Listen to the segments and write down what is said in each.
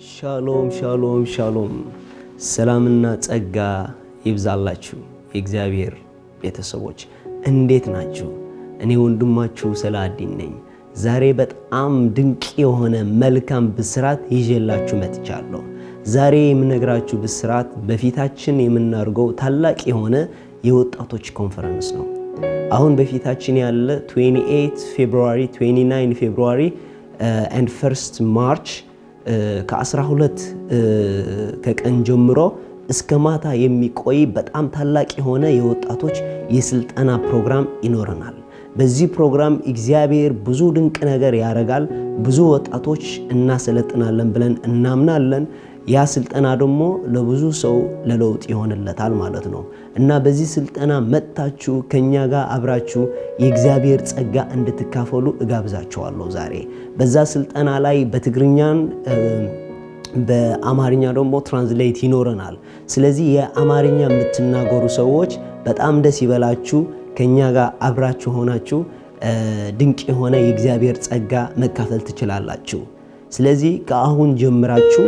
ሻሎም ሻሎም ሻሎም። ሰላምና ጸጋ ይብዛላችሁ የእግዚአብሔር ቤተሰቦች፣ እንዴት ናችሁ? እኔ ወንድማችሁ ሰላዲን ነኝ። ዛሬ በጣም ድንቅ የሆነ መልካም ብስራት ይዤላችሁ መጥቻለሁ። ዛሬ የምነግራችሁ ብስራት በፊታችን የምናደርገው ታላቅ የሆነ የወጣቶች ኮንፈረንስ ነው። አሁን በፊታችን ያለ 28 February፣ 29 February and 1 March ከ12 ከቀን ጀምሮ እስከ ማታ የሚቆይ በጣም ታላቅ የሆነ የወጣቶች የስልጠና ፕሮግራም ይኖረናል። በዚህ ፕሮግራም እግዚአብሔር ብዙ ድንቅ ነገር ያደርጋል። ብዙ ወጣቶች እናሰለጥናለን ብለን እናምናለን። ያ ስልጠና ደግሞ ለብዙ ሰው ለለውጥ ይሆንለታል ማለት ነው። እና በዚህ ስልጠና መጥታችሁ ከኛ ጋር አብራችሁ የእግዚአብሔር ጸጋ እንድትካፈሉ እጋብዛችኋለሁ። ዛሬ በዛ ስልጠና ላይ በትግርኛን በአማርኛ ደግሞ translate ይኖረናል። ስለዚህ የአማርኛ የምትናገሩ ሰዎች በጣም ደስ ይበላችሁ። ከኛ ጋር አብራችሁ ሆናችሁ ድንቅ የሆነ የእግዚአብሔር ጸጋ መካፈል ትችላላችሁ። ስለዚህ ከአሁን ጀምራችሁ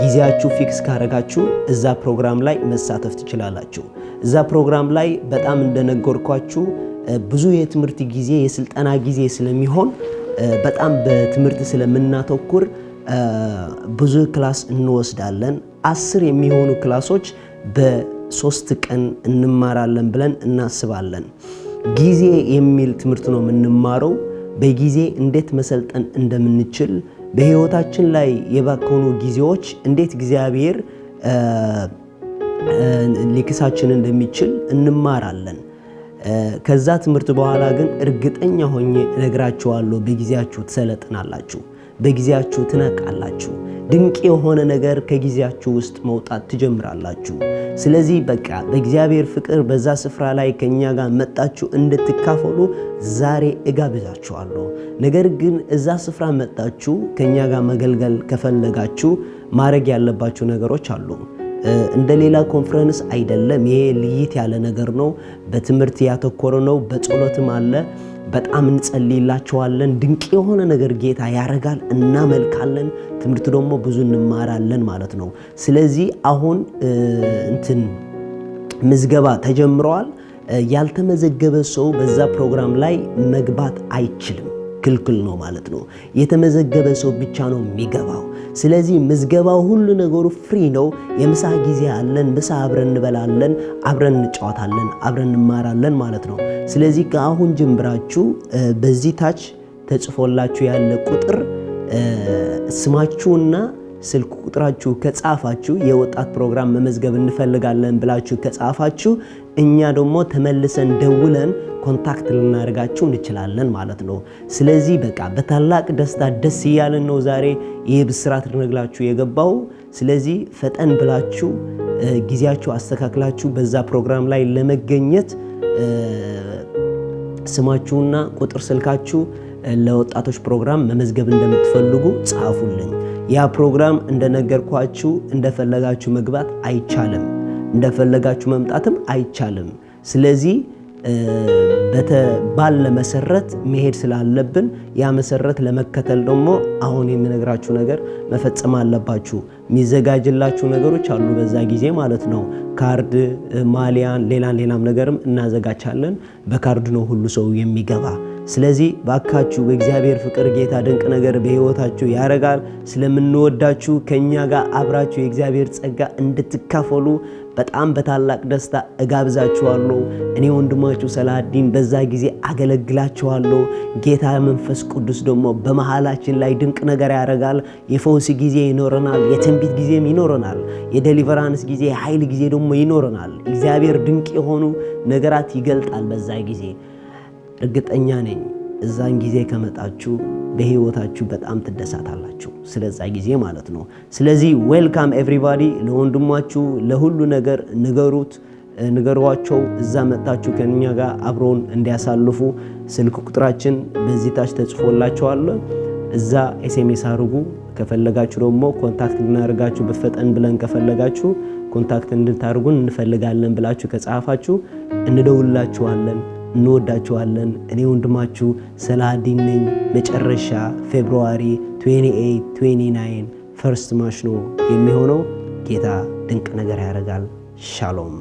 ጊዜያችሁ fix ካረጋችሁ እዛ ፕሮግራም ላይ መሳተፍ ትችላላችሁ። እዛ ፕሮግራም ላይ በጣም እንደነገርኳችሁ ብዙ የትምህርት ጊዜ፣ የስልጠና ጊዜ ስለሚሆን፣ በጣም በትምህርት ስለምናተኩር ብዙ class እንወስዳለን። 10 የሚሆኑ class ኦች በ3 ቀን እንማራለን ብለን እናስባለን። ጊዜ የሚል ትምህርት ነው የምንማረው። በጊዜ እንዴት መሰልጠን እንደምንችል፣ በህይወታችን ላይ የባከኑ ጊዜዎች እንዴት እግዚአብሔር ሊክሳችን እንደሚችል እንማራለን። ከዛ ትምህርት በኋላ ግን እርግጠኛ ሆኜ እነግራችኋለሁ፣ በጊዜያችሁ ትሰለጥናላችሁ፣ በጊዜያችሁ ትነቃላችሁ። ድንቅ የሆነ ነገር ከጊዜያችሁ ውስጥ መውጣት ትጀምራላችሁ። ስለዚህ በቃ በእግዚአብሔር ፍቅር በዛ ስፍራ ላይ ከኛ ጋር መጣችሁ እንድትካፈሉ ዛሬ እጋብዛችኋለሁ። ነገር ግን እዛ ስፍራ መጣችሁ ከኛ ጋር መገልገል ከፈለጋችሁ ማድረግ ያለባችሁ ነገሮች አሉ። እንደ ሌላ ኮንፈረንስ አይደለም። ይሄ ለየት ያለ ነገር ነው። በትምህርት ያተኮረ ነው። በጸሎትም አለ። በጣም እንጸልይላቸዋለን። ድንቅ የሆነ ነገር ጌታ ያረጋል። እናመልካለን። ትምህርት ደግሞ ብዙ እንማራለን ማለት ነው። ስለዚህ አሁን እንትን ምዝገባ ተጀምረዋል። ያልተመዘገበ ሰው በዛ ፕሮግራም ላይ መግባት አይችልም። ክልክል ነው ማለት ነው። የተመዘገበ ሰው ብቻ ነው የሚገባው። ስለዚህ ምዝገባው ሁሉ ነገሩ free ነው። የምሳ ጊዜ አለን። ምሳ አብረን እንበላለን፣ አብረን እንጫወታለን፣ አብረን እንማራለን ማለት ነው። ስለዚህ ከአሁን ጀምራችሁ በዚህ ታች ተጽፎላችሁ ያለ ቁጥር ስማችሁና ስልክ ቁጥራችሁ ከጻፋችሁ፣ የወጣት ፕሮግራም መመዝገብ እንፈልጋለን ብላችሁ ከጻፋችሁ፣ እኛ ደግሞ ተመልሰን ደውለን contact ልናደርጋችሁ እንችላለን ማለት ነው። ስለዚህ በቃ በታላቅ ደስታ ደስ እያለን ነው ዛሬ ይህ ብስራት ልነግራችሁ የገባው። ስለዚህ ፈጠን ብላችሁ ጊዜያችሁ አስተካክላችሁ በዛ ፕሮግራም ላይ ለመገኘት ስማችሁና ቁጥር ስልካችሁ ለወጣቶች ፕሮግራም መመዝገብ እንደምትፈልጉ ጻፉልኝ። ያ ፕሮግራም እንደነገርኳችሁ እንደፈለጋችሁ መግባት አይቻልም፣ እንደፈለጋችሁ መምጣትም አይቻልም። ስለዚህ ባለ መሰረት መሄድ ስላለብን ያ መሰረት ለመከተል ደግሞ አሁን የምነግራችሁ ነገር መፈጸም አለባችሁ። የሚዘጋጅላችሁ ነገሮች አሉ በዛ ጊዜ ማለት ነው። ካርድ፣ ማሊያን፣ ሌላን ሌላም ነገርም እናዘጋጃለን። በካርድ ነው ሁሉ ሰው የሚገባ። ስለዚህ ባካችሁ በእግዚአብሔር ፍቅር ጌታ ድንቅ ነገር በሕይወታችሁ ያደርጋል። ስለምንወዳችሁ ከኛ ጋር አብራችሁ የእግዚአብሔር ጸጋ እንድትካፈሉ በጣም በታላቅ ደስታ እጋብዛችኋለሁ። እኔ ወንድማችሁ ሰላዲን በዛ ጊዜ አገለግላችኋለሁ። ጌታ መንፈስ ቅዱስ ደግሞ በመሃላችን ላይ ድንቅ ነገር ያደርጋል። የፈውስ ጊዜ ይኖረናል። የትንቢት ጊዜም ይኖረናል። የ deliverance ጊዜ፣ የኃይል ጊዜ ደግሞ ይኖረናል። እግዚአብሔር ድንቅ የሆኑ ነገራት ይገልጣል በዛ ጊዜ። እርግጠኛ ነኝ እዛን ጊዜ ከመጣችሁ በህይወታችሁ በጣም ትደሰታላችሁ። ስለዛ ጊዜ ማለት ነው። ስለዚህ welcome everybody። ለወንድማችሁ ለሁሉ ነገር ንገሩት፣ ንገሯቸው። እዛ መጣችሁ ከኛ ጋር አብሮን እንዲያሳልፉ ስልክ ቁጥራችን በዚህ ታች ተጽፎላችኋል። እዛ SMS አድርጉ። ከፈለጋችሁ ደግሞ contact ልናደርጋችሁ በፈጠን ብለን ከፈለጋችሁ contact እንድታደርጉን እንፈልጋለን ብላችሁ ከጻፋችሁ እንደውላችኋለን። እንወዳችኋለን። እኔ ወንድማችሁ ሰላዲን ነኝ። መጨረሻ February 28፣ 29፣ First match ነው የሚሆነው። ጌታ ድንቅ ነገር ያደርጋል። ሻሎም።